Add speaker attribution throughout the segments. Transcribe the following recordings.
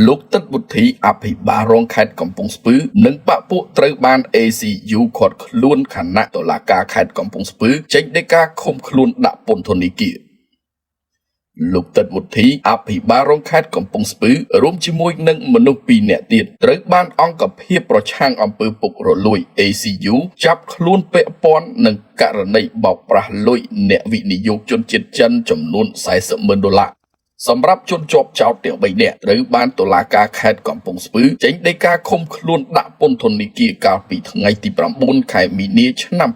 Speaker 1: លោកទិត្យវុឌ្ឍីអភិបាលរងខេត្តកំពង់ស្ពឺនិងបពពួកត្រូវបាន ACU ឃាត់ខ្លួនខណៈតុលាការខេត្តកំពង់ស្ពឺចេញដីកាឃុំខ្លួនដាក់ពន្ធនាគារលោកទិត្យវុឌ្ឍីអភិបាលរងខេត្តកំពង់ស្ពឺរួមជាមួយនឹងមនុស្ស2នាក់ទៀតត្រូវបានអង្គភាពប្រឆាំងអំពើពុករលួយ ACU ចាប់ខ្លួនពាក់ព័ន្ធនឹងករណីបោកប្រាស់លុយអ្នកវិនិយោគជនជាតិចិនចំនួន40ម៉ឺនដុល្លារសម្រាប់ជនជាប់ចោទទាំង3នាក់ត្រូវបានតុលាការខេត្តកំពង់ស្ពឺចេញដីកាឃុំខ្លួនដាក់ពន្ធនាគារកាលពីថ្ងៃទី9ខែមីនាឆ្នាំ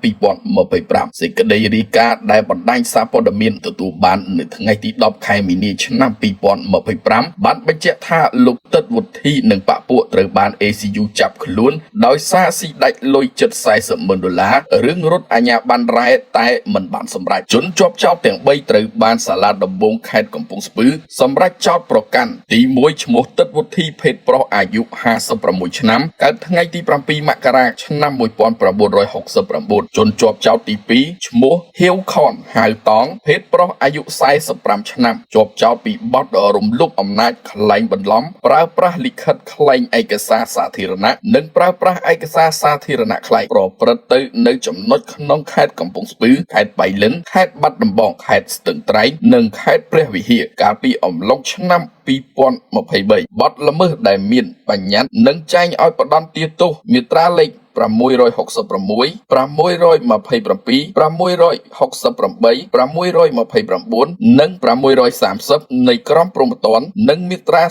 Speaker 1: 2025សេចក្តីរាយការណ៍ដែលបណ្ដាញសារព័ត៌មានទទួលបាននៅថ្ងៃទី10ខែមីនាឆ្នាំ2025បានបញ្ជាក់ថាលោកទិត្យវុឌ្ឍីនិងបពពួកត្រូវបាន ACU ចាប់ខ្លួនដោយសារស៊ីដាច់លុយជិត40ម៉ឺនដុល្លាររឿងរត់អាជ្ញាប័ណ្ណរ៉ែតែមិនបានសម្រេចជនជាប់ចោទទាំង3ត្រូវបានសាលាដំបងខេត្តកំពង់ស្ពឺសម្រាប់ចោតប្រកាន់ទី1ឈ្មោះទិត្យវុឌ្ឍីភេទប្រុសអាយុ56ឆ្នាំកើតថ្ងៃទី7មករាឆ្នាំ1969ជនជាប់ចោតទី2ឈ្មោះហៀវខនហៅតងភេទប្រុសអាយុ45ឆ្នាំជាប់ចោតពីបទរំលោភអំណាចក្លែងបន្លំប្រើប្រាស់លិខិតក្លែងឯកសារសាធារណៈនិងប្រើប្រាស់ឯកសារសាធារណៈក្លែងប្រព្រឹត្តទៅនៅចំណុចក្នុងខេត្តកំពង់ស្ពឺខេត្តបៃលិនខេត្តបាត់ដំបងខេត្តស្ទឹងត្រែងនិងខេត្តព្រះវិហារកាលពីអំឡុងឆ្នាំ2023បទល្មើសដែលមានបញ្ញត្តិនិងចែងឲ្យផ្ដន្ទាទោសមាត្រាលេខ666 627 668 629និង630នៃក្រមព្រហ្មទណ្ឌនិងមាត្រា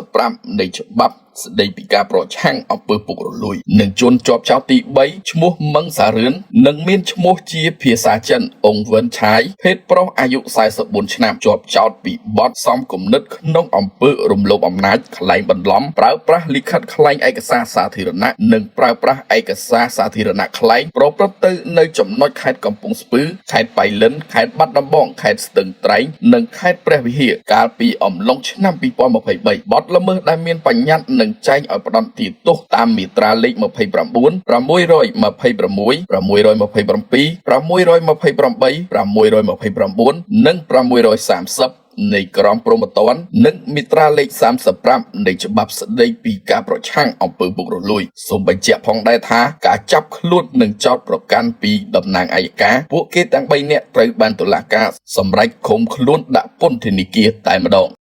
Speaker 1: 35នៃច្បាប់ស្តីពីការប្រឆាំងអំពើពុករលួយនិងជនជាប់ចោទទី3ឈ្មោះមឹងសារឿននិងមានឈ្មោះជាភាសាចិនអង្វិនឆាយភេទប្រុសអាយុ44ឆ្នាំជាប់ចោទពីបទសមគំនិតក្នុងអំពើរំលោភអំណាចក្លែងបន្លំប្រើប្រាស់លិខិតក្លែងឯកសារសាធារណៈនិងប្រើប្រាស់ឯកសារសាធារណៈក្លែងប្រព្រឹត្តទៅនៅចំណុចខេត្តកំពង់ស្ពឺខេត្តបៃលិនខេត្តបាត់ដំបងខេត្តស្ទឹងត្រែងនិងខេត្តព្រះវិហារកាលពីអំឡុងឆ្នាំ2023បទល្មើសដែលមានបញ្ញត្តិនិងចែងឲ្យផ្ដន្ទាទោសតាមមាត្រាលេខ29 626 627 628 629និង630នៃក្រមព្រហ្មទណ្ឌនិងមាត្រាលេខ35នៃច្បាប់ស្តីពីការប្រឆាំងអំពើពុករលួយសូមបញ្ជាក់ផងដែរថាការចាប់ខ្លួននិងចោទប្រកាន់ពីតំណាងអយ្យការពួកគេទាំង3នាក់ត្រូវបានតុលាការសម្រេចឃុំខ្លួនដាក់ពន្ធនាគារតែម្ដង។